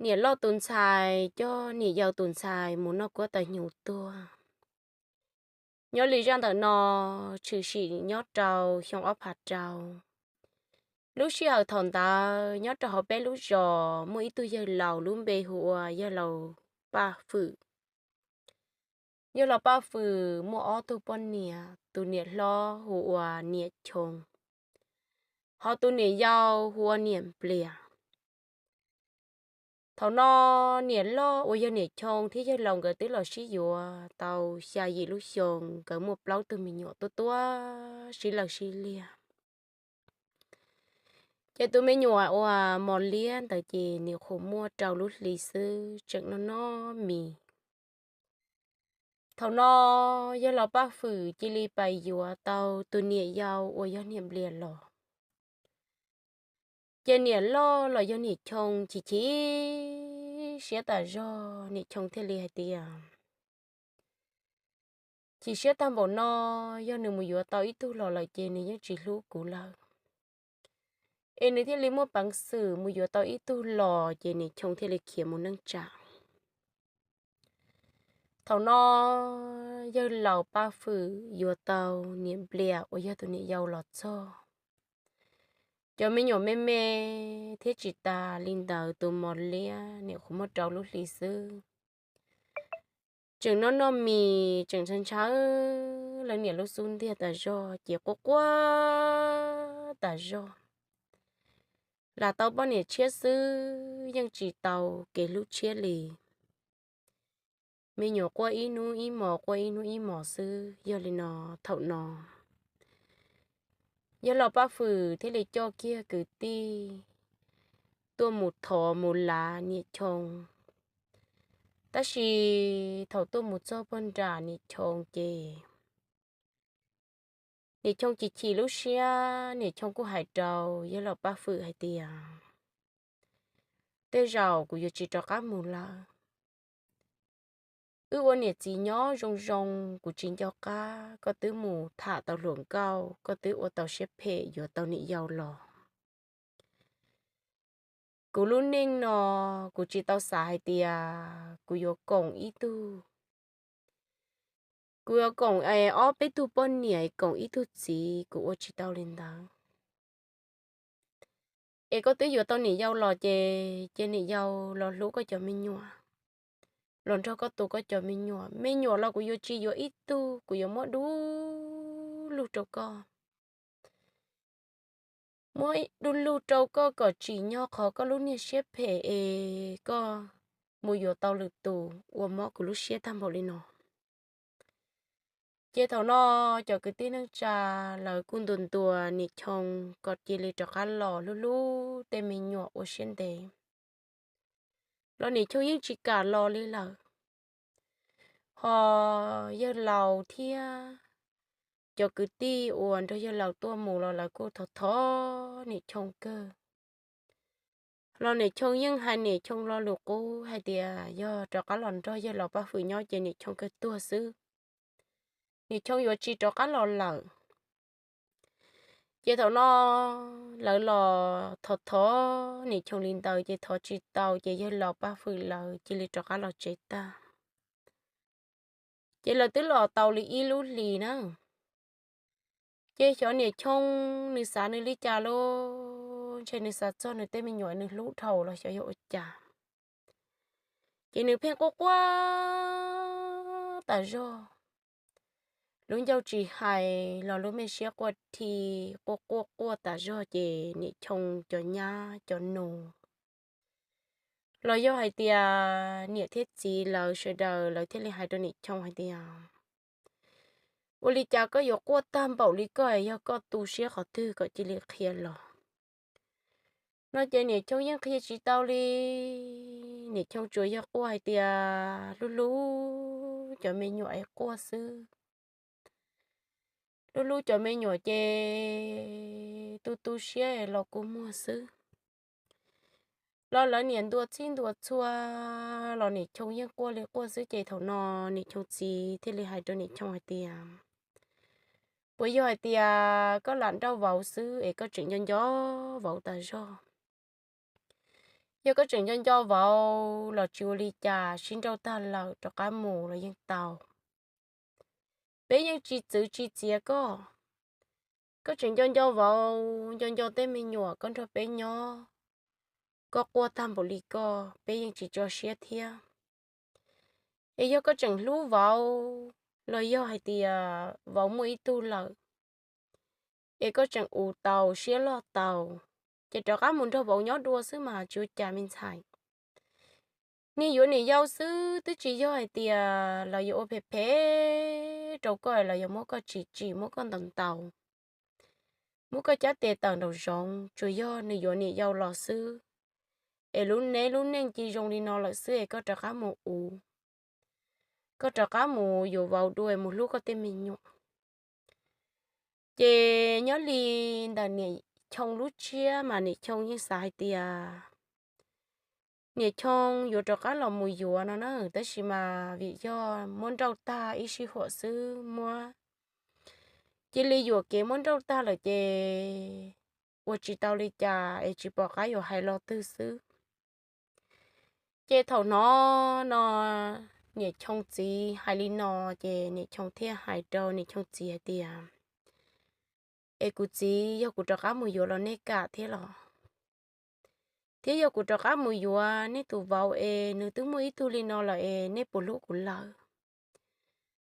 niam loj tus ntxhais coj niam yau tus ntxhais mus noj kuab tawm hnyuv tuag. Nyob li zaj ntawm no tshwm sim nyob rau xyoo ob phav rau. Lub sij hawm thaum ntawd nyob rau hauv peb lub zos muaj ib tug yawg laus lub npe hu ua yawg laus Paj Fwm. Yawg laus Paj Fwm muaj ob tug poj niam, tus niam hlob hu ua niam Choo, ho tus niam yau hu ua niam Nplias. Thaum no niam loj uas yog niam Choo thiab yawg laus nkawd twb los sib yuav tau xya yim lub xyoo, nkawd muaj plaub tug me nyuam tuab tuab sib law sib liag. Ces tus me nyuam uas mos liab ntawd ces nws qhuv muaj rau lub hli xwb, tseem noj noj mis. Thaum no yawg laus Paj Fwm cia li pais yuav tau tus niam yau uas yog niam Nplias los. Ces niam loj los yog niam Choo chim chim siab tas zog, niam Choo thiaj li hais tias, chim siab tag npaum no, yog nws mus yuav tau ib tug los lawm ces nws yeej tsis hlub kuv lawm. Es nws thiaj li muaj peev xwm mus yuav tau ib tug los ces niam Choo thiaj li khiav mus neej tsa. Thaum no yawg laus Paj Fwm yuav tau niam Nplias uas yog tus niam yau los txog, cov me nyuam me me thiab tsis tas li ntawd tus mos liab nws qhuv muaj rau lub hli xwb, tseem noj noj mis tseem ntshaw ntshaw lawv niam lub xub ntiag tas zog ces quaj quaj tas zog. Lam tau poj niam tshiab xwb yeej tsis tau kev hlub tshiab li. Me nyuam quaj ib hnub ib hmos quaj ib hnub ib hmos xwb. Yog li no, thaum no yawg laus Paj Fwm thiaj li coj kiag kwv tij tuaj mus thov mus lav niam Choo. Tab sis thaum tuaj mus txog pog nram niam Choo ces niam Choo chim chim lub siab, niam Choo kuj hais rau yawg laus Paj Fwm hais tias, tej zaum kuv yuav tsis rov qab mus lawm. Wb ua niam txiv nyob zoo zoo, kuv tsis nco qab koj twb mus tham tau hluas nkauj, koj twb ua tau siab phem yuav tau niam yau los. Kuv lub neej no kuv tsis tau xav hais tias kuv yuav koom ib tug, kuv yuav koom ob peb tug poj niam koom ib tug txiv, kuv ua tsis tau li ntawd. Es koj twb yuav tau niam yau los ces cia niam yau los hlub koj cov me nyuam, los nrog koj tu koj cov me nyuam. Me nyuam los kuv yuav tsis yuav ib tug, kuv yuav muab du lug rau koj. Muab du lug rau koj kom tsim nyog qhov koj lub niag siab phem es koj mus yuav tau lwm tus uas mob kuv lub siab tag npaum li no. Ces thaum no cov kwv tij neej tsa lawv kuj ntuas ntuas niam Choo kom cia li rov qab los hlub hlub tej me nyuam ua siab ntev, los niam Choo yeej tsis kam los li lawm. Ho yawg laus thiab cov kwv tij uas nrog yawg laus tuaj mus los lawv kuj thov thov niam Choo kawg. Los niam Choo yeej hais niam Choo lo lus qub hais tias yog rov qab los nrog yawg laus Paj Fwm nyob ces niam Choo kawg tuag xwb, niam Choo yuav tsis rov qab los lawm. Ces thaum no lawv los thov thov niam Choo li ntawd ces thov tsis tau ces yawg laus Paj Fwm lawv cia li rov qab los tsev tag. Ces lawv twb los tau li ib lub hlis na. Ces xyov niam Choo nws xav nws li cas lauj, ntshe nws xav txog nws tej me nyuam nws hlub dhau los xyov yog ua cas, ces nws pheej quaj quaj tas zog. Lub ncauj tsis hais los lub me siab quaj dhi, quaj quaj quaj tas zog ces niam Choo cov nyab cov nus los yog hais tias niam thiab txiv lawv sawv daws lawv thiaj li hais rau niam Choo hais tias, ua li cas koj yuav quaj tag npaum li koj, yog koj tu siab qhov twg kom cia li qhia los. No ces niam Choo yeej qhia tsis tau li. Niam Choo tsuas yog quaj hais tias hlub hlub cov me nyuam es quaj xwb. Hlub hlub cov me nyuam ces tu tu siab es los kua muag xwb. Los lawv niam ntuas txhij ntuas txhua los niam Choo yeej quaj li quaj xwb ces thaum no niam Choo txiv thiaj li hais rau niam Choo hais tias, puas yog hais tias koj lam nrauj vauv xwb es koj tseem nco nco vauv tas zog? Yog koj tseem nco nco vauv los tsis ua li cas, sib nrauj tag lawm rov qab mus los yeej tau. Peb yeej tsis txwv tsis txiav koj. Koj tseem nco nco vauv, nco nco tej me nyuam koj nrog peb nyob, koj quaj tag npaum li koj, peb yeej tsis tso siab thiab. Es yog koj tseem hlub vauv los yog hais tias vauv muaj ib tug lawm, es koj tseem ua tau siab loj tau, ces rov qab mus nrog vauv nyob dua xwb mas tsis ua cas me ntxhais. Niag yuav niam yau xwb twb tsis yog hais tias los yuav ua phem phem rau koj los yog muab koj tsim tsim muab koj ntaus ntaus, muab koj cab tes tawm nraum zoov, tsuas yog nws yuav niam yau los xwb. Es lub neb lub neej cia zoo li no lawm xwb es koj rov qab mus ua, koj rov qab mus yuav vauv dua mus hlub koj tej me nyuam. Ces nyob li ntawm niam Choo lub tsiab mas niam Choo yeej xav hais tias niam Choo yuav rov qab los mus yuav no na, tab sis mas vim yog muab nrauj tag ib sij huam xwb, muab cia li yuam kev muab nrauj tag lawm ces ua tsis tau li cas es tsis pom qab yuav hais lo twg xwb. Ces thaum no, no niam Choo txiv hais li no, ces niam Choo thiaj hais rau niam Choo txiv hais tias, es kuv txiv, yog kuv rov qab mus yuav los nej kam thiab los? Thiab yog kuv rov qab mus yuav nej tus vauv es nws twb muaj ib tug li no lawm es nej puas hlub kuv lawm?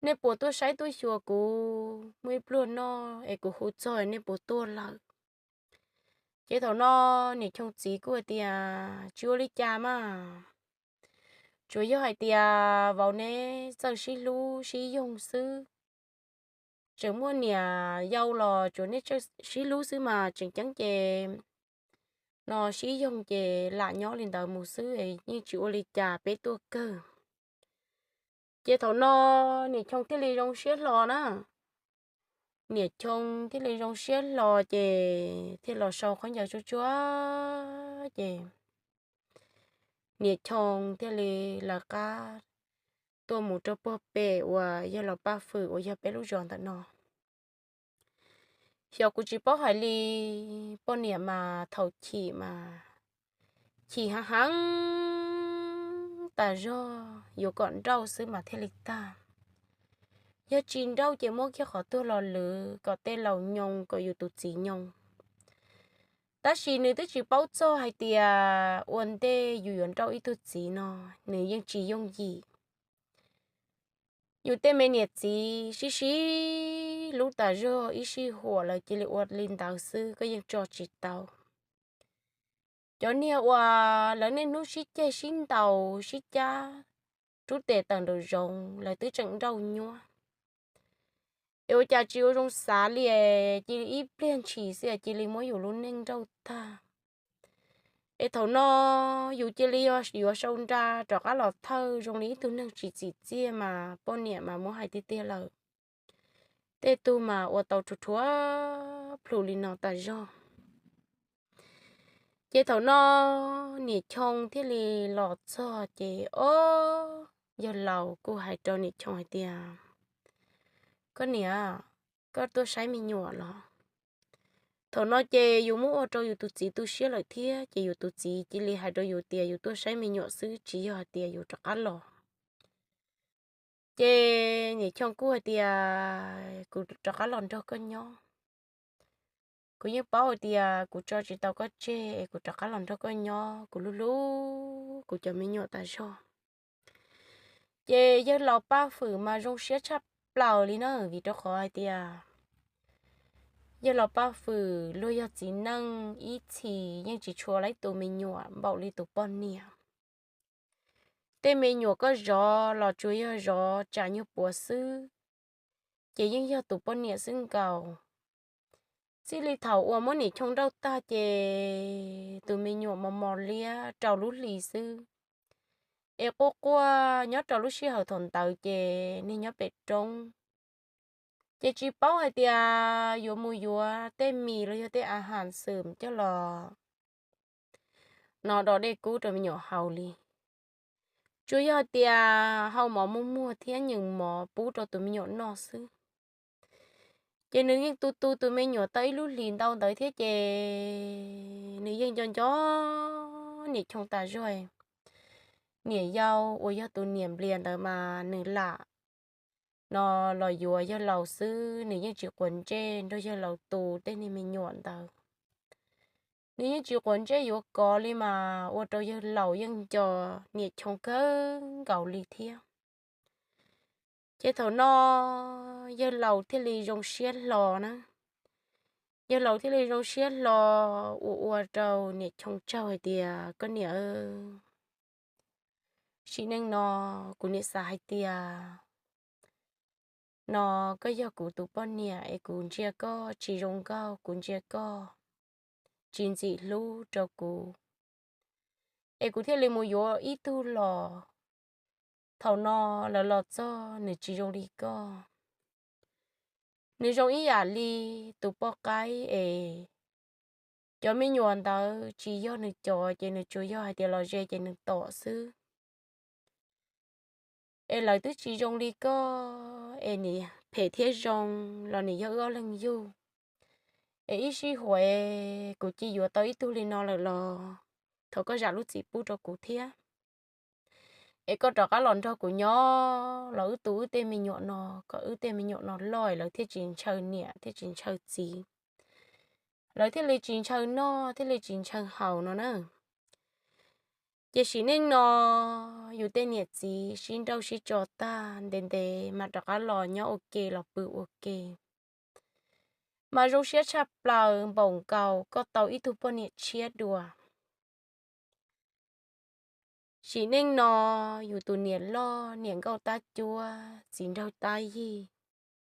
Nej puas tuaj saib tuaj xyuas kuv? Muaj ib pluag noj es kuv hu txog nej puas tuaj lawm? Ces thaum no niam Choo txiv kuj hais tias, tsis ua li cas mas, tsuas yog hais tias vauv neb txawj sib hlub sib yoog xwb. Tseem muaj niam yau los tsuas nej txawj sib hlub xwb mas, tseem ceeb ces no sib yoog ces lam nyob li ntawd mus xwb, yeej tsis ua li cas, peb tuaj kawg. Ces thaum no niam Choo thiaj li zoo siab hlo na. Niam Choo thiaj li zoo siab hlo ces thiaj los sau khaub ncaws tsuag tsuag ces niam Choo thiaj li lawv qab tuaj mus rau puag pem uas yog Los Paj Fwm uas yog peb lub zos ntawm no. Xyov kuv tsis paub hais li, poj niam mas thaum chim mas chim heev heev tas zog, yuav kom nrauj xwb mas thiaj li tag. Yog tsis nrauj ces muab kiag qhov tuag los lwv kom tej laus nyoo kom yus tus txiv nyoo. Tab sis nws twb tsis paub txog hais tias ua ntej yus yuav nrauj ib tug txiv no, nws yeej tsis yooj yim. Yus tej me niam txiv sib sib hlub tas zog ib sij huam lawv cia li ua li ntawd xwb koj yeej tso tsis tau. Cov niag uas lawv niaj hnub sib ceg sib ntaus sib cab rub tes tawm nraum zoov lawv twb tseem nrauj nyuaj. Es ua cas tsis ua zoo xav li, cia li ib pliag ntshis xwb cia li muab yus lub neej nrauj tag. Es thaum no yus cia li yuav sau nra rov qab los thawj zoo li ib tug neeg tsis txim txiaj mas poj niam mas muab hais tiag tiag lawm. Tej tug mas ua tau rhuav rhuav plhus li no tas zog. Ces thaum no niam Choo thiaj li los txog ces ob yawg laus kuj hais rau niam Choo hais tias, koj niam, koj tuaj saib me nyuam los? Thaum no ces yus muab ua rau yus tus txiv tu siab lawm thiab ces yus tus txiv cia li hais rau yus tias yus tuaj saib me nyuam xwb tsis yog hais tias yus rov qab los. Ces niam Choo kuj hais tias kuv rov qab los nrog koj nyob. Kuv yeej paub hais tias kuv tso tsis tau koj tseg es kuv rov qab los nrog koj nyob, kuv hlub hlub kuv cov me nyuam tas zog. Ces yawg laus Paj Fwm mas zoo siab tshaj plaws li na, vim rau qhov hais tias yawg laus Paj Fwm luag yog txiv neej ib txhis yeej tsis tshua laib tus me nyuam npaum li tus poj niam. Tej me nyuam koj zov los tsuas yog zov tsam nyuag puav xwb, ces yeej yog tus poj niam xwb nkaus. Txij li thaum uas muab niam Choo nrauj tag ces tus me nyuam mos mos liab rau lub hli xwb, es quaj quaj nyob rau lub sij hawm thaum ntawd ces niag nyob pem roob. Ces tsis paub hais tias yuav mus yuav tej mis los yog tej a has xwm coj los no do dej kub rau me nyuam haus li. Tsuas yog hais tias hau mov muag muag thiab nyeem mov pub rau tus me nyuam noj xwb. Ces nws yeej tu tu tus me nyuam tau ib lub hlis ntau ntawd thiab ces nws yeej nco nco niam Choo tas zog. Niam yau uas yog tus niam Nplias ntawd mas nws lam no los yuav yawg laus xwb, nws yeej tsis quav ntsej nrog yawg laus tu tej niag me nyuam ntawd. Nws yeej tsis quav ntsej yuav kov li mas ua rau yawg laus yeej nco niam Choo kawg nkaus li thiab. Ces thaum no yawg laus thiaj li zoo siab hlo na. Yawg laus thiaj li zoo siab hlo ua ua rau niam Choo tsaug hais tias, Koj niam, sim neej no kuv niam xav hais tias no koj yog kuv tus poj niam es kuv ntsia koj tsis zoo nkauj, kuv ntsia koj tsis ntxim hlub rau kuv, es kuv thiaj li mus yuav ib tug los. Thaum no lawv los txog nws tsis zoo li koj, nws zoo ib yam li tus poj qaib es cov me nyuam ntawd tsis yog nws cov ces nws tsuas yog hais tias los ze ces nws tom xwb. Es lawv twb tsis zoo li koj, es nim phem thiab zoo los nim yog wb ob leeg yug. Es ib sij huam kuv cia yuav tau ib tug li no lawm los thov koj zam lub txim pub rau kuv thiab. Es koj rov qab los nrog kuv nyob los wb tu wb tej me nyuam no, kom wb tej me nyuam no loj lawv thiaj tsis ntshaw niam thiaj tsis ntshaw txiv, lawv thiaj li tsis ntshaw noj thiaj li tsis ntshaw haus no na. Ces sim neej no yus tej niam txiv sib nrauj sib tso tag ntev ntev mas rov qab los nyob ua ke los pw ua ke, mas zoo siab tshaj plaws npaum nkaus koj tau ib tug poj niam tshiab dua. Sim neej no yus tus niam loj niam nkauj tab cuab txiv nraug tab yig,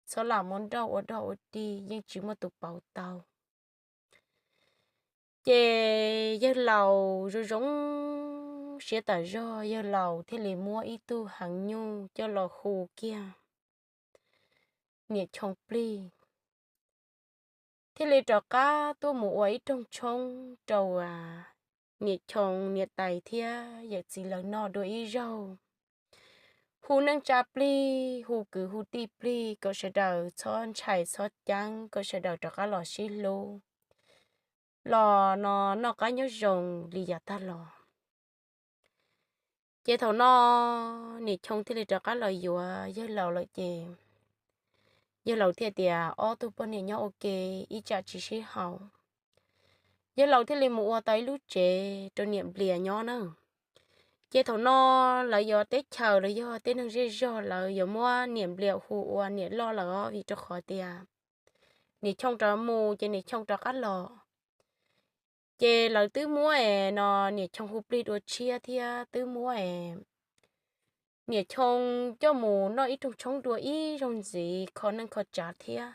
txhob lam muab nrauj ua dog ua dig yeej tsis muaj tus pauv tau. Ces yawg laus zoo zoo siab tas zog, yawg laus thiaj li muab ib tug heev nyuj coj los hu kiag niam Choo plig, thiaj li rov qab tuaj mus ua ib rooj tshoob rau niam Choo niam tais thiab yawm txiv lawv noj dua ib zaug. Hu neej tsa plig, hu kwv hu tij plig kom sawv daws txhob ntshai txhob ceeb, kom sawv daws rov qab los sib hlub, los no noj qab nyob zoo li yav tag los. Ces thaum no niam Choo thiaj li rov qab los yuav yawg laus lawm ces yawg laus thiaj tias, Ob tug poj niam nyob ua ke ib tsam tsis sib haum. Yawg laus thiaj li mus ua tau ib lub tsev rau niam Nplias nyob na. Ces thaum no lawv yuav teb chaws los yog tej neeg zej zog lawv yuav muab niam Nplias hu ua niam loj lawm os, vim rau qhov tias niam Choo rov mus ces niam Choo rov qab los. Ces lawv twb muab es no niam Choo hu plig dua tshiab thiab twb muab es niam Choo coj mus noj ib rooj tshoob dua ib zaug ntxiv kho neej kho tsav thiab.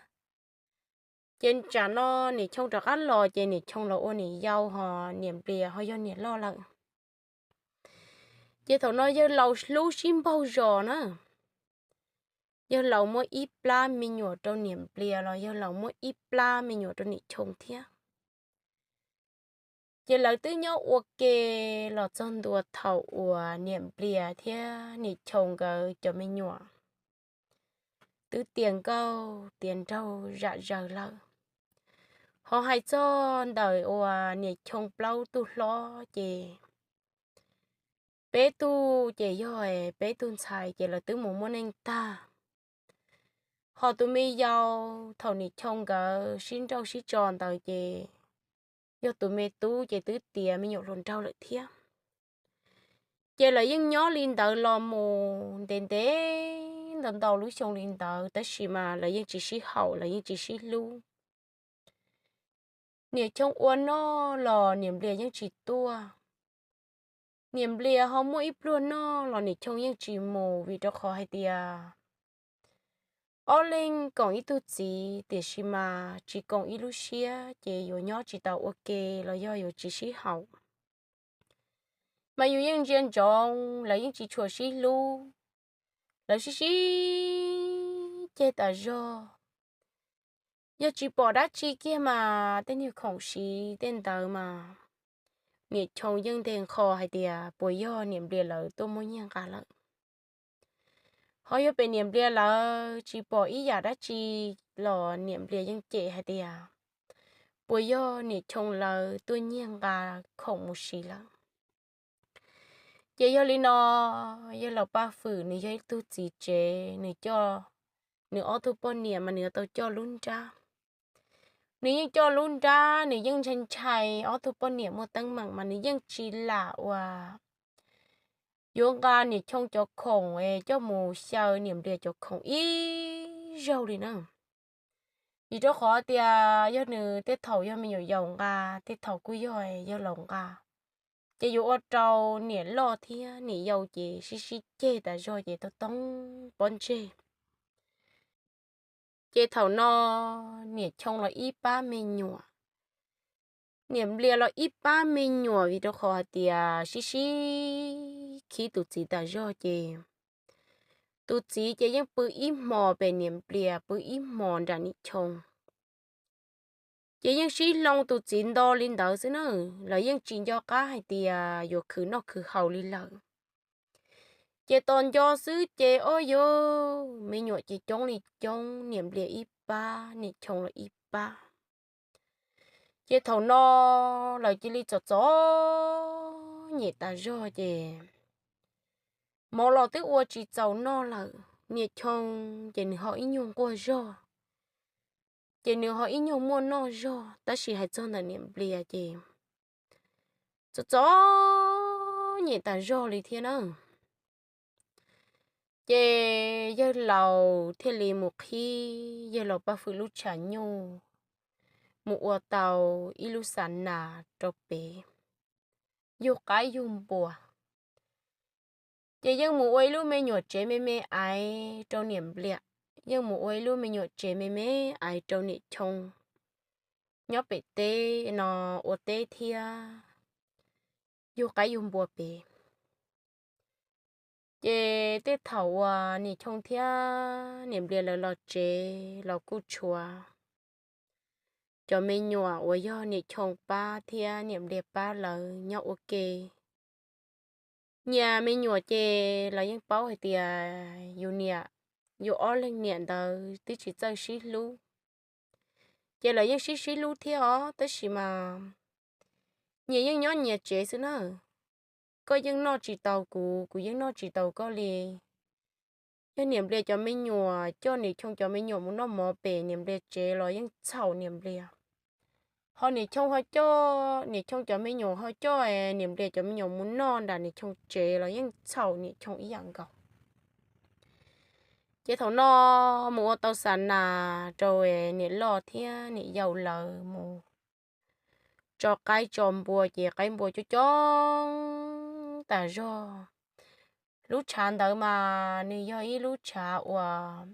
Ces tsam no niam Choo rov qab los ces niam Choo los ua niam yau ho niam Nplias ho yog niam loj lawm. Ces thaum no yawg laus hlub sib npaug zos na. Yawg laus muab ib plab me nyuam rau niam Nplias los yawg laus muab ib plab me nyuam rau niam Choo thiab. Ces lawv twb nyob ua ke los txog ntua thaum uas niam Nplias thiab niam Choo nkawd cov me nyuam twb tiav nkauj tiav nraug zam zaws lawm. Ho hais txog ntawm uas niam Choo plaub tug hlob ces peb tug ces yog peb tug ntxhais ces lawv twb mus muaj neej tag. Ho tus me yau thaum niam Choo nkawd sib nrauj sib tso ntawd ces yog tus me tub ces twb tiav me nyuam hluas nraug lawm thiab. Ces lawv yeej nyob li ntawd los mus ntev ntev ntau ntau lub xyoo li ntawd tab sis mas lawv yeej tsis sib haum lawv yeej tsis sib hlub. Niam Choo ua noj los niam Nplias yeej tsis tuaj. Niam Nplias ho muaj ib pluag noj los niam Choo yeej tsis mus vim rau qhov hais tias ob leeg koom ib tug txiv tiam sis mas tsis koom ib lub siab ces yuav nyob tsis tau ua ke los yog yuav tsis sib haum. Mas yus yeej ntsia ntsoov lawv yeej tsis tshua sib hlub, lawv sib sib ceg tas zog. Yog tsis pom dab tsi kiag mas tej niag khoom siv tej ntawd mas niam Choo yeej nthe nqho hais tias puas yog niam Nplias lawv tuaj muab nyiag nqa lawm. Ho yog pem niam Nplias lawv tsis pom ib yam dab tsi los niam Nplias yeej cem hais tias puas yog niam Choo lawv tuaj nyiag nqa khoom mus siv lawm. Ces yog li no, yawg laus Paj Fwm nws yog ib tug txiv tsev, nws coj nws ob tug poj niam mas nws yuav tau coj lub nrab. Nws yeej coj lub nrab, nws yeej ntshai ntshai ob tug poj niam muaj teeb meem mas nws yeej tsis lam uas yuav nqa niam Choo cov khoom es coj mus xyaw niam Nplias cov khoom ib zaug li na. Vim rau qhov tias yog nws tej thaum yog me nyuam yaus nqa, tej thaum kuj yog yawg laus nqa, ces yuav ua rau niam loj thiab niam yau ces sib sib ceg tas zog ces tau toob pob ntseg. Ces thaum no niam Choo los ib pab me nyuam, niam Nplias los ib pab me nyuam, vim rau qhov hais tias sib sib khib tus txiv tas zog ces tus txiv ces yeej pw ib hmos pem niam Nplias, pw ib hmos nram niam Choo. Ces yeej sib hloov tus txiv nto li ntawd xwb na, lawv yeej tsis nco qab hais tias yuav khwv noj khwv haus li lawm. Ces tos nco xwb ces ob yug me nyuam ces coob li coob, niam Nplias ib pab, niam Choo los ib pab. Ces thaum no lawv cia li txom txom nyem tas zog ces mov los twb ua tsis txaus noj lawm. Niam Choo ces nws ho ib nyuag nquag zog, ces nws ho ib nyuag muaj noj zog, tab sis hais txog ntawm niam Nplias ces txom txom nyem tas zog li thiab na. Ces yawg laus thiaj li mus qhib yawg laus Paj Fwm lub tshav nyuj mus ua tau ib lub xa nas rau pem yug qaib yug npua. Ces yeej mus ua ib lub me nyuam tsev me me aiv rau niam Nplias, yeej mus ua ib lub me nyuam tsev me me aiv rau niam Choo nyob pem teb no ua teb thiab yug qaib yug npua pem. Ces tej thaum uas niam Choo thiab niam Nplias lawv los tsev los kuj tshuav cov me nyuam uas yog niam Choo pab thiab niam Nplias pab lawv nyob ua ke. Nyias me nyuam ces lawv yeej paub hais tias yus niam, yus ob leeg niam ntawd twb tsis txawj sib hlub, ces lawv yeej sib sib hlub thiab os, tab sis mas nyias yeej nyob nyias tsev xwb na. Koj yeej noj tsis tau kuv, kuv yeej noj tsis tau koj li. Yog niam Nplias cov me nyuam coj niam Choo cov me nyuam mus noj mov pem niam Nplias tsev los yeej txhaum niam Nplias. Ho niam Choo ho coj, niam Choo cov me nyuam ho coj niam Nplias cov me nyuam mus noj nram niam Choo tsev los yeej txhaum niam Choo ib yam nkaus. Ces thaum no mus ua tau xa nas rau niam loj thiab niam yau lawv mus tso qaib tso npua, ces qaib npua coob coob tas zog. Lub tshav ntawd mas nws yog ib lub tshav uas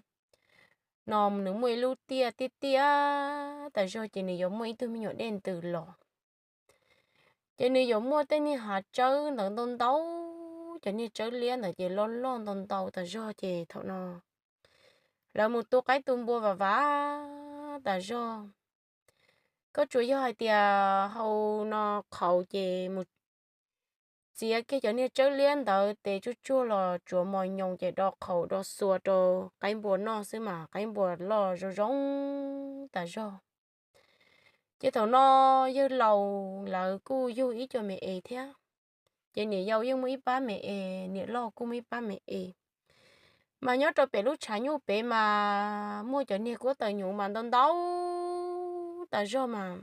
no nws muaj ib lub tiaj tiaj tiaj tas zog, ces nws yuav muaj ib tug me nyuam dej ntws los. Ces nws yuav muaj tej niag hav tsawb ntawd ntau ntau, cov niag tsawb liab ntawd ces loj loj ntau ntau tas zog. Ces thaum no lawv mus tu qaib tu npua vam vam tas zog. Koj tsuas yog hais tias hau no qhauv ces mus txiav kiag cov niag tsawb liab ntawd tes tsuag tsuag los tsuav mos nyoos ces do qhauv do xua rau qaib npua noj xwb mas qaib npua loj zoo zoo tas zog. Ces thaum no yawg laus lawv kuj yug ib co me es thiab, ces niam yau yeej muaj ib pab me es, niam loj kuj muaj ib pab me es. Mas nyob rau pem lub tshav nyuj pem mas muaj cov niag kuab taws hnyuv mas ntau ntau tas zog mas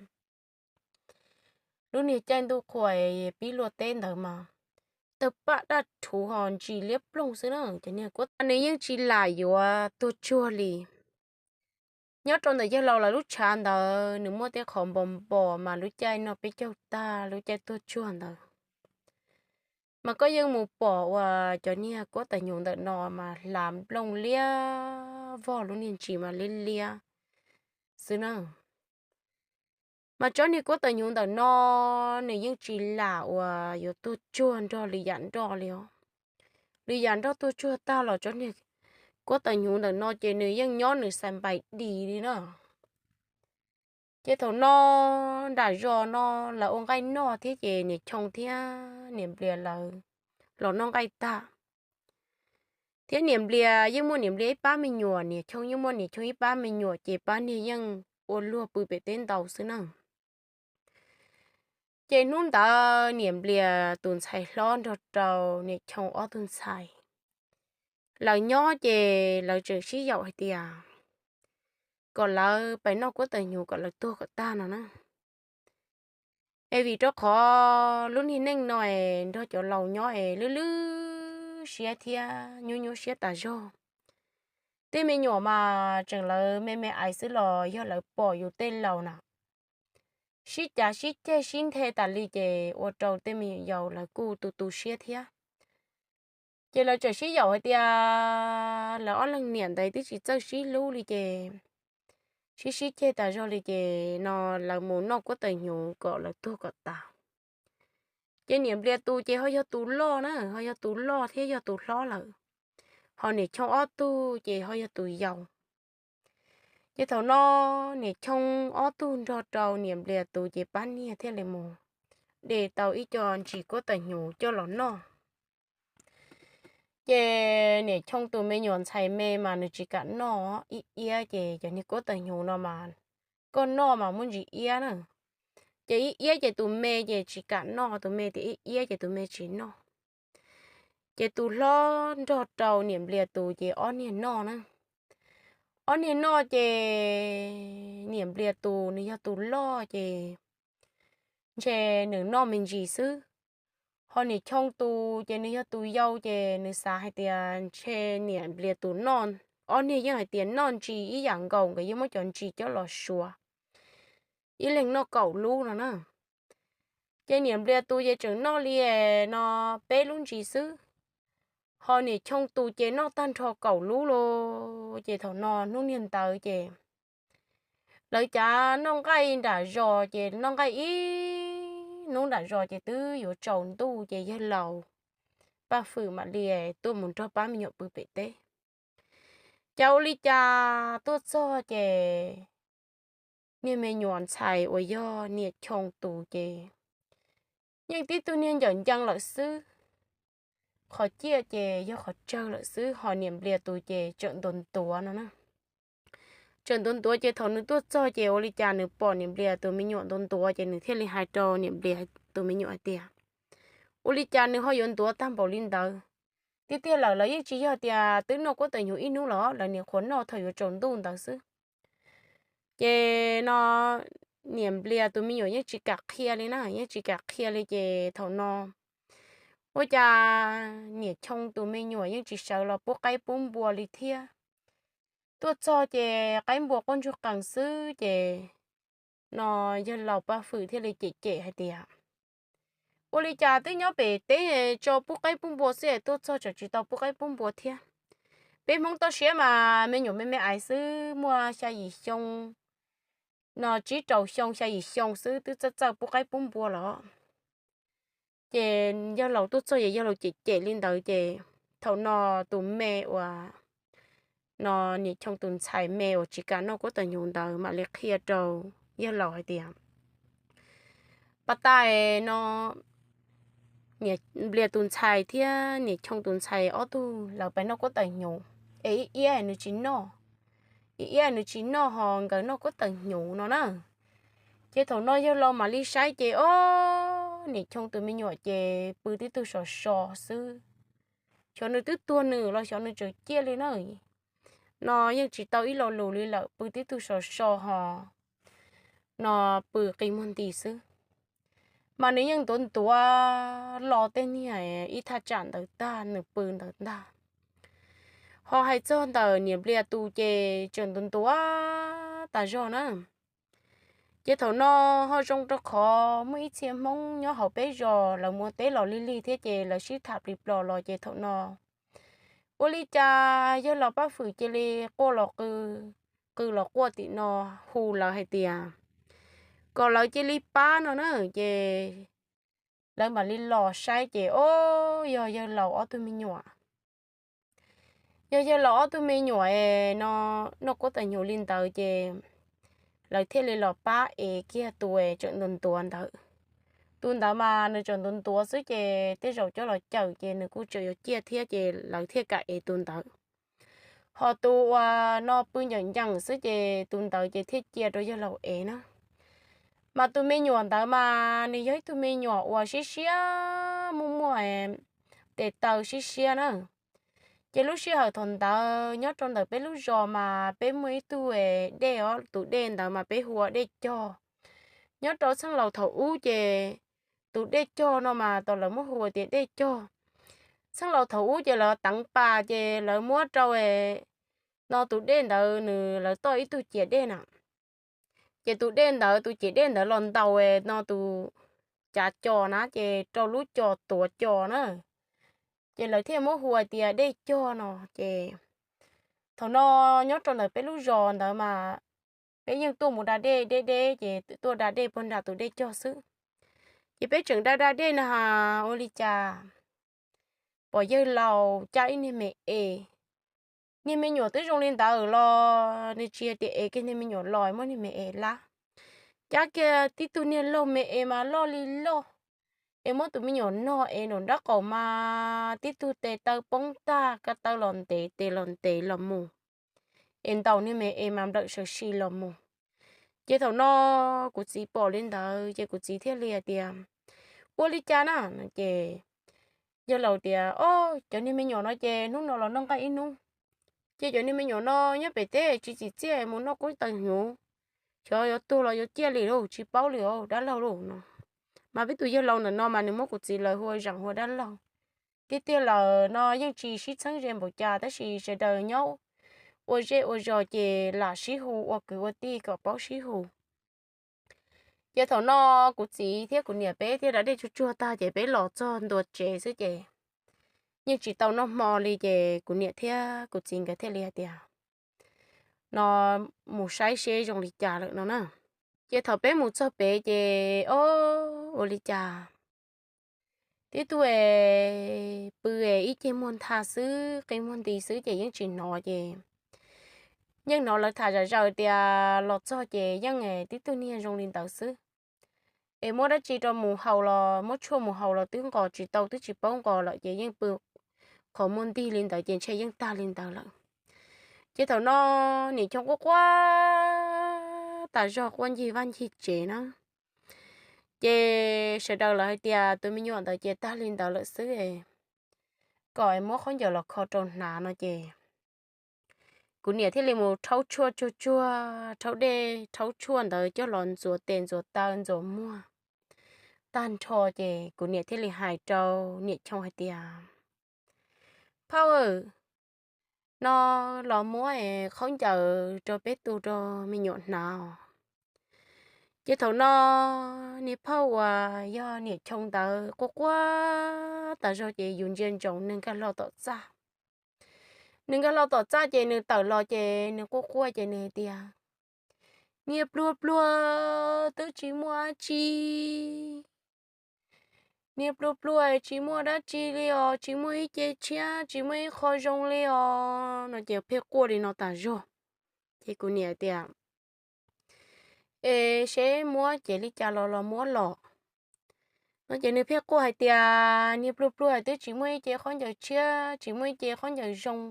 lub niag caij ntuj qhua pib luaj teb ntawd mas tawg paj daj rhuv ho ntsis liab ploog xwb na. Cov niag kuab nws yeej tsis lam yuav tuag tsuag li. Nyob rau ntawm yawg laus lawv lub tshav ntawd nws muaj tej qhov npos npos mas lub caij no peb caug tag lub caij tuaj tsuag ntawd mas koj yeej mus pom uas cov niag kuab taws hnyuv ntawm no mas hlav nplooj liab vog lub niag ntsis mas liab liab xwb na. Mas tsob niag kuab taws hnyuv ntawm no nws yeej tsis lam uas yuav tuag tsuag nrog lwm yam nroj li os. Lwm yam nroj tuag tsuag tag los tsob niag kuab taws hnyuv ntawm no ces nws yeej nyob nws xais npais dis li na. Ces thaum no nram zos no lawv ua nqaij noj thiab ces niam Choo thiab niam Nplias lawv los noj nqaij tag. Thiab niam Nplias yeej muaj niam Nplias ib pab me nyuam, niam Choo yeej muaj niam Choo ib pab me nyuam ces pab niag yeej ua luag pw pem teb ntau xwb na. Ces hnub ntawd niam Nplias tus ntxhais hlob nrog rau niam Choo ob tug ntxhais, lawv nyob ces lawv tseem sib yaum hais tias kom lawv pais noj kuab tawm hnyuv kom lawv tuag kom tag no na. Es vim rau qhov lub niag neej no es nrog cov laus nyob es lwj lwj siab thiab nyuaj nyuaj siab tas zog. Tej me nyuam mas tseem lawv me me ais xwb los yog lawv pom yus tej laus na sib cav sib ceg sib nthe tas li ces ua rau tej me nyuam yaus lawv kuj tu tu siab thiab. Ces lawv tseem sib yaum hais tias lawv ob leeg niam ntawd twb tsis txawj sib hlub li ces sib sib ceg tas zog li ces no lawv mus noj kuab tawm hnyuv kom lawv tuag kom tas. Ces niam Nplias tus ces ho yog tus loj na, ho yog tus loj thiab yog tus hlob lawm, ho niam Choo ob tug ces ho yog tus yau. Ces thaum no niam Choo ob tug nrog rau niam Nplias tus ces pab niag thiaj li mus de tau ib co ntsis kuab tawm hnyuv coj los noj. Ces niam Choo tus me nyuam ntxhais me mas nws tsis kam noj ib iab ces cov niag kuab tawm hnyuv no mas koj noj mas muaj ntsis iab na. Ces ib iab ces tus me ces tsis kam noj, tus me tias ib iab ces tus me tsis noj. Ces tus hlob nrog rau niam Nplias tus ces ob niag noj na. Ob niag noj ces niam Nplias tus nws yog tus loj ces ntshe nws noj me ntsis xwb. Ho niam Choo tus ces nws yog tus yau ces nws xav hais tias ntshe niam Nplias tus noj, ob niag yeej hais tias noj ntsis ib yam nkaus nkawd yeej muab cov ntsis coj los suav, ib leeg noj kaum lub no na. Ces niam Nplias tus ces tseem noj li no peb lub ntsis xwb, ho niam Choo tus ces noj tag nrho kaum lub los. Ces thaum no hnub niag ntawd ces lawv cav noj nqaij nram zos ces noj nqaij ib hnub nram zos ces twb yuav tsaus ntuj ces yawg laus Paj Fwm mam li tuaj mus nrog pab me nyuam pw pem teb. Cas ua li cas tuaj txog ces niag me nyuam ntxhais uas yog niam Choo tus ces yeej tib tug niag ncawm ncees lawm xwb, qhov ciaj ces yog qhov tsawg lawm xwb, ho niam Nplias tus ces tseem ntuav ntuav no na. Tseem ntuav ntuav ces thaum nws tuaj txog ces ua li cas nws pom niam Nplias tus me nyuam ntuav ntuav ces nws thiaj li hais rau niam Nplias tus me nyuam hais tias, ua li cas nws ho yuav ntuav tag npaum li ntawd? Tiag tiag lawm lawv yeej tsis yog tias twb noj kuab tawm hnyuv ib hnub los lawv nim qhuav noj thaum yuav tsaus ntuj ntawd xwb. Ces no niam Nplias tus me nyuam yeej tsis kam qhia li na, yeej tsis kam qhia li ces thaum no ua cas niam Choo tus me nyuam yeej tsis sawv los pub qaib pub npua li thiab. Tuaj txog ces qaib npua quaj ntsuag qees xwb ces no yawg laus Paj Fwm thiaj li cem cem hais tias, ua li cas twb nyob pem teb tso pub qaib pub npua xwb es tuaj txog tseem tsis tau pub qaib pub npua thiab? Peb Hmoob toj siab mas me nyuam me me ais xwb, muaj xya yim xyoo, no tsib rau xyoo xya yim xyoo xwb twb txawj txawj pub qaib pub npua los. Ces yawg laus tuaj txog ces yawg laus cem cem li ntawd ces thaum no tus me uas no niam Choo tus ntxhais me uas tsis kam noj kuab tawm hnyuv ntawd mam li qhia rau yawg laus hais tias, pas tas no niam Nplias tus ntxhais thiab niam Choo tus ntxhais ob tug lawv pais noj kuab tawm hnyuv es ib iab nws tsis noj, ib iab nws tsis noj ho nkawd noj kuab tawm hnyuv no na. Ces thaum no yawg laus mam li saib ces ob niam Choo tus me nyuam ces pw tib tug sov so xwb. Xyov nws twb tuag nws los xyov nws tseem ciaj li na. No yeej tsis tau ib lo lus li lawm, pw tib tug sov so ho no pw qi muag nti xwb. Mas nws yeej ntuav ntuav lo tej niag ib thaj tsam ntawd tag nws pw ntawd ntag. Ho hais txog ntawm niam Nplias tus ces tseem ntuav ntuav tas zog na. Ces thaum no ho zoo rau qhov muaj ib txhia Hmoob nyob hauv peb zos lawv mus ua teb los lig lig thiab ces lawv sib tham plig plos los ces thaum no ua li cas yawg laus Paj Fwm cia li quaj los qw, qw los quaj tim no hu lawv hais tias kom lawv cia li pab no na. Ces lawv mam li los saib ces ob yog yawg laus ob tug me nyuam. Yog yawg laus ob tug me nyuam es no noj kuab tawm hnyuv li ntawd ces lawv thiaj li los pab ev kiag tus es tseem ntuav ntuav ntawd. Tus ntawd mas nws tseem ntuav ntuav xwb ces tej zaum coj los cawm ces nws kuj tseem yuav ciaj thiab ces lawv thiaj kam ev tus ntawd. Ho tus uas no pw nceem ncees xwb ces tus ntawd ces thiaj cia rau yawg laus ev na. Mas tus me nyuam ntawd mas nws yog ib tug me nyuam uas siab siab muaj muaj tes taw siab siab na. Ces lub sij hawm thaum ntawd nyob rau ntawm peb lub zos mas peb muaj ib tug dej os, tus dej ntawd mas peb hu ua dej cog. Nyob rau txheej laus thaum ub ces tus dej cog no mas tau lawv muab hu ua tias dej cog. Txheej laus thaum ub ces lawv teev pas ces lawv muab rau no tus dej ntawd nws lawv toj ib tug ciav dej na. Ces tus dej ntawd, tus ciav dej ntawd los ntaus no tus cav cos na ces rau lub cos tuav cos na. Ces lawv thiaj muab hu ua tias dej cog no ces thaum no nyob rau ntawm peb lub zos ntawd mas peb yeej tuaj mus da dej deb deb ces tuaj da dej puag nram tus dej cog xwb. Ces peb tseem da da dej na has ua li cas pom yawg laus cab ib niag me es. Niag me nyuam twb zoo li ntawd los nws tsis hais tias es kiag niag me nyuam los muab niag me es lab. Cab kiag tib tug niag laug me es mas loj li loj, es muab tus me nyuam nog es nraum nraub qaum mas tib tug tes taw poob tag, ka taw los ntev tes los ntev los mus, es ntaus niag me es mas nplawm sawv si los mus. Ces thaum no kuv txiv pom li ntawd ces kuv txiv thiaj li hais tias, ua li cas na? Ces yawg laus tias, o, cov niag me nyuam no ces hnub no los noj nqaij ib hnub, ces cov niag me nyuam no nyob pem teb tsis txim txiaj mus noj kub taws hnyuv, xyov yuav tuag los yuav ciaj li lauj, tsis paub li os dab laug lauj no. Mas peb tus yawg laus ntawm no mas nws muab kuv txiv lawv hu ua zaum hu ua dab laug. Tiag tiag lawm no yeej tsis sib txheeb ze npaum cas tab sis sawv daws nyob ua zej ua zos ces lam sib hu ua kwv ua tij kom paub sib hu. Ces thaum no kuv txiv thiab kuv niam peb thiaj da dej tsuag tsuag tag ces peb los txog ntua tsev xwb ces yeej tsis tau noj hmo li ces kuv niam thiab kuv txiv nkawd thiaj li hais tias, no mus saib seb zoo li cas lawm no na. Ces thaum peb mus txog pem ces o, ua li cas tib tug pw ib ceg muag ntha xwb, qi muag nti xwb ces yeej tsis hnov ces yeej hnov lawv tham zam zaws tias los txog ces yeej tib tug niag zoo li ntawd xwb. Es muab dab tsi rau mus haus los muab tshuaj mus haus los twb nqos tsis tau twb tsis paub nqos lawm ces yeej pw qhov muag ntig li ntawd ces ntshe yeej tag li ntawd lawm. Ces thaum no niam Choo quaj quaj tas zog quaj ncig vaj ncig tsev na. Ces sawv daws lawv hais tias tus me nyuam ntawd ces tag li ntawd lawm xwb, kom muab khaub ncaws los kho rau hnav no ces kuv niam thiaj li mus rhaub tshuaj tsuag tsuag, rhaub dej rhaub tshuaj ntawd coj los ntxuav tes ntxuav taw ntxuav muag tag nrho ces kuv niam thiaj li hais rau niam Choo hais tias, phauj, no los muab khaub ncaws rau peb tu rau me nyuam hnav. Ces thaum no niag phauj uas yog niam Choo ntawd quaj quaj tas zog ces yus ntsia ntsoov nws nkag hlo tom txaj. Nws nkag hlo tom txaj ces nws tawm los ces nws quaj quaj ces nws tias, niag pluag pluag twb tsis muaj dab tsi, niag pluag pluag tsis muaj dab tsi li os, tsis muaj ib ce tshiab tsis muaj ib qho zoo li os no ces pheej quaj li no tas zog. Ces kuv niam tias, es seb muab ces li cas los los muab los no ces nws pheej quaj hais tias niag pluag pluag twb tsis muaj ib ce khaub ncaws tshiab tsis muaj ib ce khaub ncaws zoo,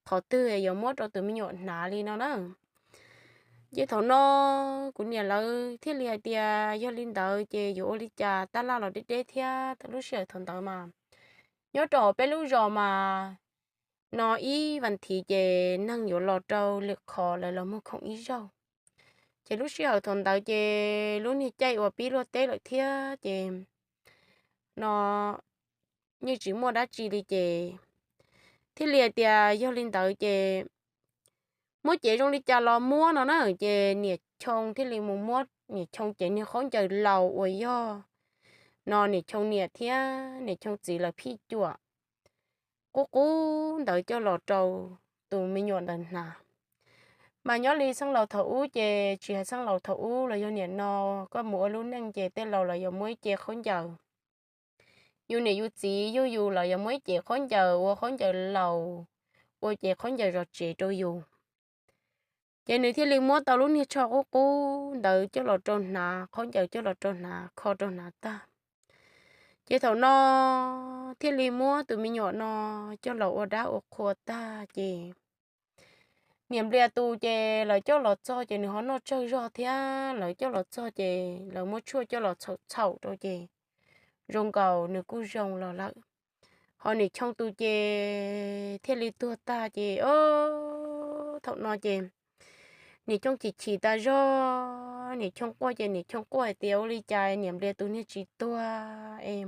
qhov twg yuav muab rau tus me nyuam hnav li no na. Ces thaum no kuv niam lawv thiaj li hais tias yog li ntawd ces yuav ua li cas, tab laj los deb deb thiab, lub sij hawm thaum ntawd mas nyob rau hauv peb lub zos mas no ib vas thiv ces neeg yuav los rau lwm qhov lawv los muag khoom ib zaug. Ces lub sij hawm thaum ntawd ces lub niag caij uas pib luaj teb lawm thiab ces no yeej tsis muaj dab tsi li ces thiaj li hais tias yog li ntawd ces muab cev zoo li cas los muab no na. Ces niam Choo thiaj li mus muab niam Choo cev niag khaub ncaws laus uas yog no niam Choo niam thiab niam Choo txiv lawv phij cuam qub qub ntawd coj los rau tus me nyuam ntawd hnav. Mas nyob li xeeb laus thaum ub ces tsis hais xeeb laus thaum ub los yog niam no koj mus ua lub neej ces tej laus los yuav muab ib ce khaub ncaws, yus niam yus txiv yug yus los yuav muab ib ce khaub ncaws ua khaub ncaws laus, ua ce khaub ncaws zov tsev rau yus. Ces nws thiaj li muab tau lub niag tsho qub qub ntawd coj los rau hnav, khaub ncaws coj los rau hnav, kho rau hnav tag. Ces thaum no thiaj li muab tus me nyuam no coj los ua dab ua qhua tag ces niam Nplias tus ces lawv coj los txog ces nws ho noj tsawg zog thiab, lawv coj los txog ces lawv muab tshuaj coj los txhaum txhaum rau ces zoo nkaus nws kuj zoo los lawm. Ho niam Choo tus ces thiaj li tuag tag ces o, thaum no ces niam Choo chim chim tas zog, niam Choo quaj ces niam Choo quaj hais tias ua li cas niam Nplias tus niag tsis tuag es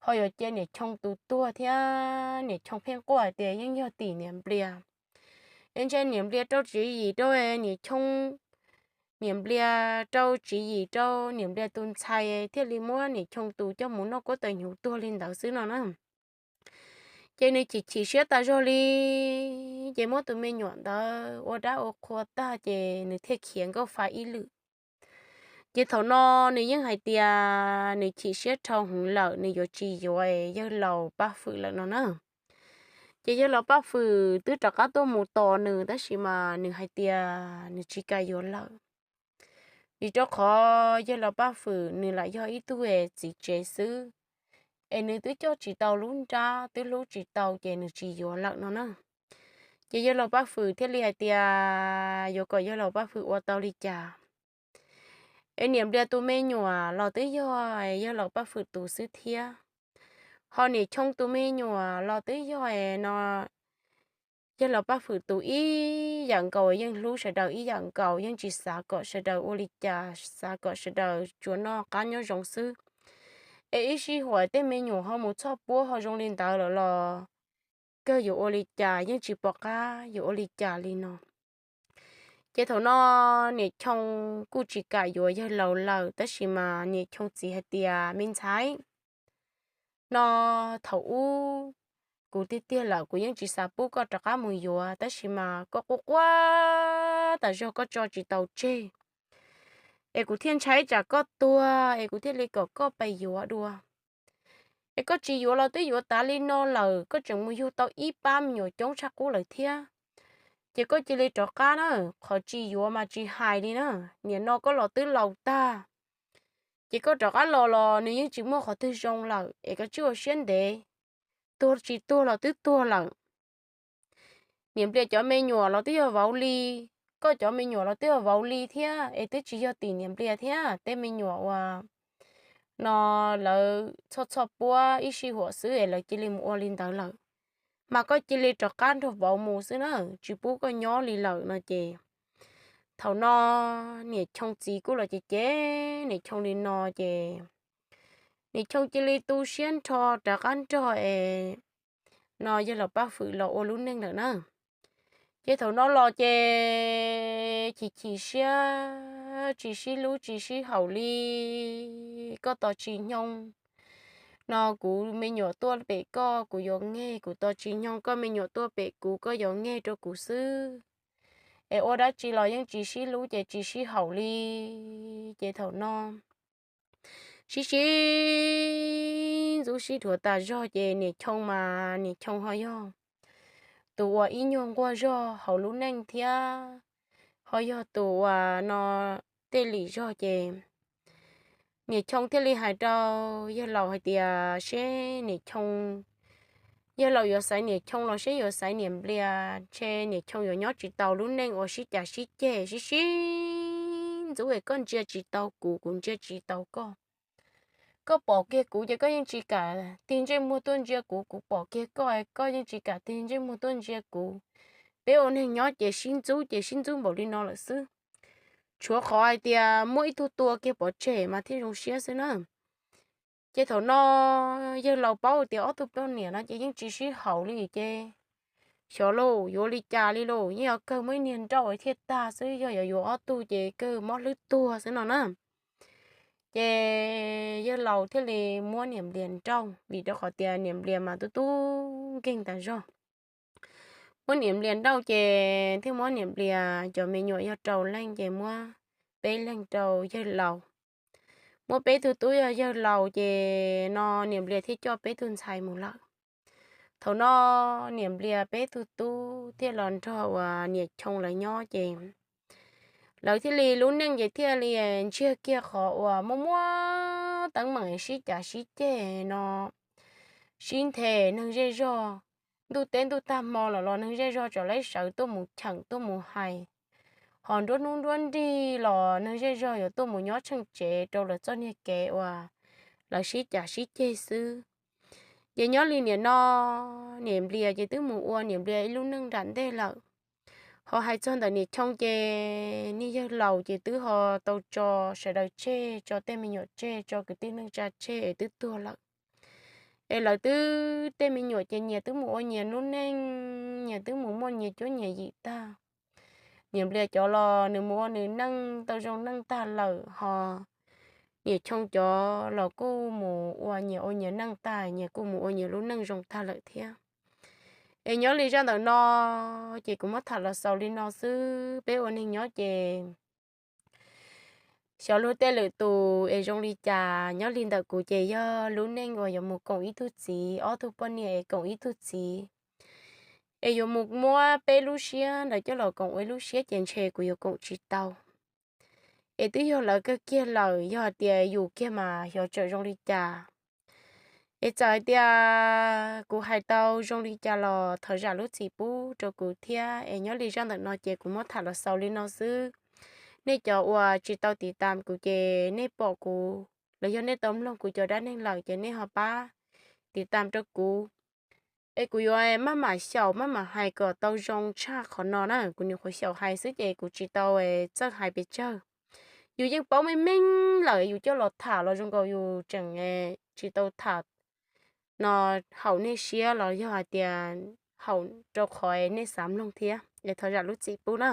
ho yuav cia niam Choo tus tuag thiab, niam Choo pheej quaj hais tias yeej yog tim niam Nplias es ntshe niam Nplias rau tswv yim rau niam Choo, niam Nplias rau tswv yim rau niam Nplias tus ntxhais thiaj li muab niam Choo tus coj mus noj kuab taws hnyuv tuag li ntawd xwb no na. Ces nws chim chim siab tas zog li, ces muab tus me nyuam ntawd ua dab ua qhua tag ces nws thiaj khiav nkauj fa ib lwm. Ces thaum no nws yeej hais tias nws chim siab dhau heev lawm, nws yuav tsis yuav yawg laus Paj Fwm lawm no na. Ces yawg laus Paj Fwm twb rov qab tuaj mus tos nws tab sis mas nws hais tias nws tsis kam yuav lawm, vim rau qhov yawg laus Paj Fwm nws lam yog ib tug txiv tsev xwb, es nws twb coj tsis tau lub nrab, twb hlub tsis tau ces nws tsis yuav lawm no na. Ces yawg laus Paj Fwm thiaj li hais tias yuav kom yawg laus Paj Fwm ua tau li cas es niam Nplias tus me nyuam los twb yog yawg laus Paj Fwm tus xwb thiab, ho niam Choo tus me nyuam los twb yog no yawg laus Paj Fwm tus ib yam nkaus, yeej hlub sawv daws ib yam nkaus, yeej tsis xav kom sawv daws ua li cas, xav kom sawv daws tsuas noj qab nyob zoo xwb. Es ib sij huam tej me nyuam ho mus txhoj puab ho zoo li ntawd lawm los kawg yuav ua li cas, yeej tsis pom qab yuav ua li cas li no. Ces thaum no niam Choo kuj tsis kam yuav yawg laus lawm tab sis mas niam Choo txiv hais tias me ntxhais, no thaum ub kuv tiag tiag lawm kuv yeej tsis xav pub koj rov qab mus yuav tab sis mas koj quaj quaj tas zog koj tso tsis tau tseg, es kuv thiaj ntshai tsam koj tuag es kuv thiaj li kom koj pais yuav dua. Es koj tsis yuav los twb yuav tas li no lawm, koj tseem mus yug tau ib pab me nyuam coob tshaj qub lawm thiab. Ces koj cia li rov qab na, qhov tsis yuav mas tsis hais li na, nim no koj los twb laus tag. Ces koj rov qab los los nws yeej tsis muaj qhov twg zoo lawm es koj tsij ua siab ntev, tuag tsis tuag los twb tuag lawm. Niam Nplias cov me nyuam los twb yog vauv li, koj cov me nyuam los twb yog vauv li thiab es twb tsis yog tim niam Nplias thiab, tej me nyuam uas no lawv txhoj txhoj puab ib sij huam xwb es lawv cia li mus ua li ntawd lawm, mas koj cia li rov qab nrog vauv mus xwb na, tsis pub koj nyob li lawm no ces thaum no niam Choo txiv kuj los ces ces niam Choo li no ces niam Choo cia li tu siab nrho rov qab nrog es no yawg laus Paj Fwm los ua lub neej lawm na. Ces thaum no los ces chim chim siab tsis sib hlub tsis sib haum li, koj tos tsis nyoog no kuv me nyuam tuaj pem koj kuv yuav ngeg, kuv tos tsis nyoog koj me nyuam tuaj pem kuv koj yuav ngeg rau kuv xwb. Es ua dab tsi los yeej tsis sib hlub ces tsis sib haum li. Ces thaum no sib sib ntxub sib dhuav tas zog ces niam Choo mas niam Choo ho yog tus uas ib nyuag nquag zog hauv lub neej thiab ho yog tus uas no tej lim zog ces niam Choo thiaj li hais rau yawg laus hais tias seb niam Choo, yawg laus yuav xaiv niam Choo los seb yuav xaiv niam Nplias, ntshe niam Choo yuav nyob tsis tau lub neej uas sib cav sib ceg sib sib ntxub es koj ntsia tsis tau kuv, kuv ntsia tsis tau koj. Koj pom kiag kuv ces koj yeej tsis kam tig ntsej muag tuaj ntsia kuv, kuv pom kiag koj, koj yeej tsis kam tig ntsej muag tuaj ntsia kuv. Peb ua neeg nyob ces sib ntxub ces sib ntxub npaum li no lawm xwb. Tshuav qhov hais tias muab ib tug tua kiag pov tseg mas thiaj zoo siab xwb na. Ces thaum no yawg laus paub tias ob tug poj niam no ces yeej tsis sib haum li ces xyov lauj yuav li cas li lauj, yeej yuav kawg muaj ib niag nrauj thiaj tag xwb, yog yuav yuav ob tug ces kawg mob hlwb tuag xwb no na. Ces yawg laus thiaj li muab niam Nplias nrauj vim rau qhov tias niam Nplias mas tub tub nkeeg tas zog. Muab niam Nplias nrauj ces thiaj muab niam Nplias cov me nyuam yog rau leej ces muab peb leeg rau yawg laus. Muab peb tug tub yog yawg laus ces no niam Nplias thiaj coj peb tug ntxhais mus lawm. Thaum no niam Nplias peb tug tub thiaj los nrog uas niam Choo lawv nyob ces lawv thiaj li lub neej ces thiaj li ntsiag kiag qhov uas muaj muaj teeb meem sib cav sib ceg no, sib nthe neeg zej zog, ntuj teb ntuj tag hmo lawm los neeg zej zog tseem laib sawv tuaj mus cheem tuaj mus hais, ho nruab hnub nruab nrig los neeg zej zog yuav tuaj mus nyob tsheej tsev rau lawv txoj niag kev uas lawv sib cav sib ceg xwb. Ces nyob li niam no, niam Nplias ces twb mus ua niam Nplias ib lub neej nram ntej lawm. Ho hais txog ntawm niam Choo ces niag yawg laus ces twb ho tau tso sawv daws tseg, tso tej me nyuam tseg, tso kwv tij neej tsa tseg es twb tuag lawm. Es lawv twb tej me nyuam ces nyias twb mus ua nyias lub neej, nyias twb mus muaj nyias cuab nyias yim tag. Niam Nplias cov los nws mus ua nws neej tau zoo neej tag lawm, ho niam Choo cov los kuj mus ua nyias ua nyias neej tag, nyias kuj mus ua nyias lub neej zoo tag lawm thiab. Es nyob li zaj ntawm no ces kuv muab tham los xaus li no xwb. Peb ua neeg nyob ces xyov luag tej lwm tus es zoo li cas, nyob li ntawm kuv ces yog lub neej uas yuav mus koom ib tug txiv, ob tug poj niam es koom ib tug txiv, es yuav mus muab peb lub siab ntawd coj los koom ua ib lub siab ces ntshe kuv yuav koom tsis tau. Es twb yog lawv kawg kiag lawm, yog hais tias yus kiag mas xyov tseem zoo li cas. Es txawm hais tias kuv hais tau zoo li cas los thov zam lub txim pub rau kuv thiab. Es nyob li zaj ntawm no ces kuv muab tham los xaus li no xwb. Nej cov uas tsis tau tiv tam kuv ces nej pom kuv los yog nej tau mloog kuv cov dab neeg lawm ces nej ho pab tiv tam rau kuv. Es kuv yuav maj mam xyaum maj mam hais kom tau zoo tshaj qhov no na, kuv nyuam qhuav xyaum hais xwb ces kuv tsis tau txawj hais pes tsawg. Yus yeej paub meej meej lawm, yus coj los tham los zoo nkaus yus tseem tsis tau tham no haum nej siab los yog hais tias haum rau qhov nej xav mloog thiab es thov zam lub txim pub na.